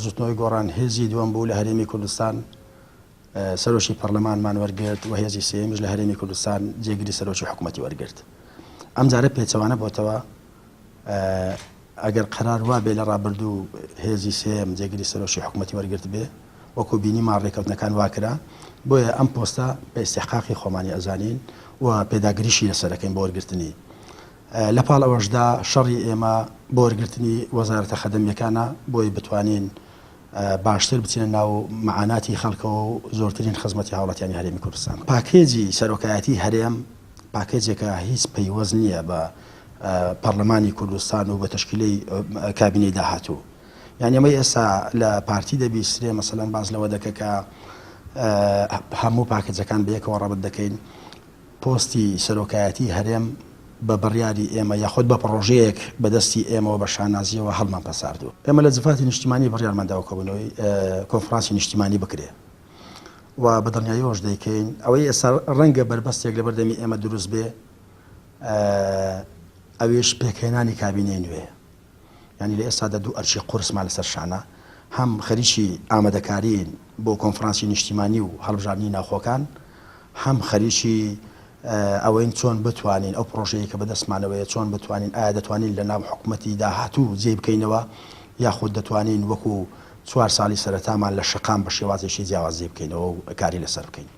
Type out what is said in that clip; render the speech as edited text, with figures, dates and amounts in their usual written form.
بزوتنەوەی گۆڕان هێزی دووەم بوو لە هەرێمی کوردستان، سەرۆکی پەرلەمانمان وەرگرت و هێزی سێیەمیش لە هەرێمی کوردستان جێگری سەرۆکی حکومەتی وەرگرت. ئەمجارە پێچەوانە بۆتەوە، ئەگەر قەرار وابێ لە ڕابردوو هێزی سێیەم جێگری سەرۆکی حکومەتی وەرگرتبێ، وەکو بینیمان ڕێکەوتنەکان واکرا، بۆیە ئەم پۆستە بە ئیستیحقاقی خۆمانی ئەزانین و پێداگریشی لەسەر ئەکەین بۆ وەرگرتنی. لە پاڵ ئەوەشدا شەڕی ئێمە بۆ وەرگرتنی وەزارەتە خەدەمییەکانە بۆی بتوانین باشتر بچینە ناو مەعاناتی خەڵکەوە و زۆرترین خزمەتی هاوڵاتیانی هەرێمی کوردستان. پاکێجی سەرۆکایەتی هەرێم پاکێجێکە هیچ پەیوەست نییە بە پەڕلەمانی کوردستان و بە تەشکیلەی کابینەی داهاتوو. یانی ئەمەی ئێستا لە پارتی دەبیسترێ مەسەلەن باس لەوە دەکە کە هەموو پاکێجەکان بەیەکەوە ڕەبت دەکەین. پۆستی سەرۆکایەتی هەرێم بە بڕیاری ئێمە یاخود بە پڕۆژەیەک بە دەستی ئێمەوە بە شانازییەوە هەڵمان پەساردووە. ئێمە لە جڤاتی نیشتیمانی بڕیارمان داوە کۆبوونەوەی کۆنفرانسی نیشتیمانی بکرێ و بە دڵنیاییەوەش دەیکەین. ئەوەی ئێستا ڕەنگە بەربەستێک لەبەر دەمی ئێمە دروست بێ ئەویش پێکهێنانی کابینەی نوێیە. یانی لە ئێستادا دوو ئەرکی قورسمان لەسەر شانە، هەم خەریکی ئامادەکارین بۆ کۆنفرانسی نیشتیمانی و هەڵبژاردنی ناوخۆکان، هەم خەریکی ئەوەین چۆن بتوانین ئەو پڕۆژەیەی کە بەدەستمانەوەیە چۆن بتوانین ئایا دەتوانین لە ناو حکومەتی داهاتوو جێی بکەینەوە یاخود دەتوانین وەکو چوار ساڵی سەرەتامان لە شەقام بە شێوازێکی جیاواز جێی بکەینەوە و کاری لەسەر بکەین.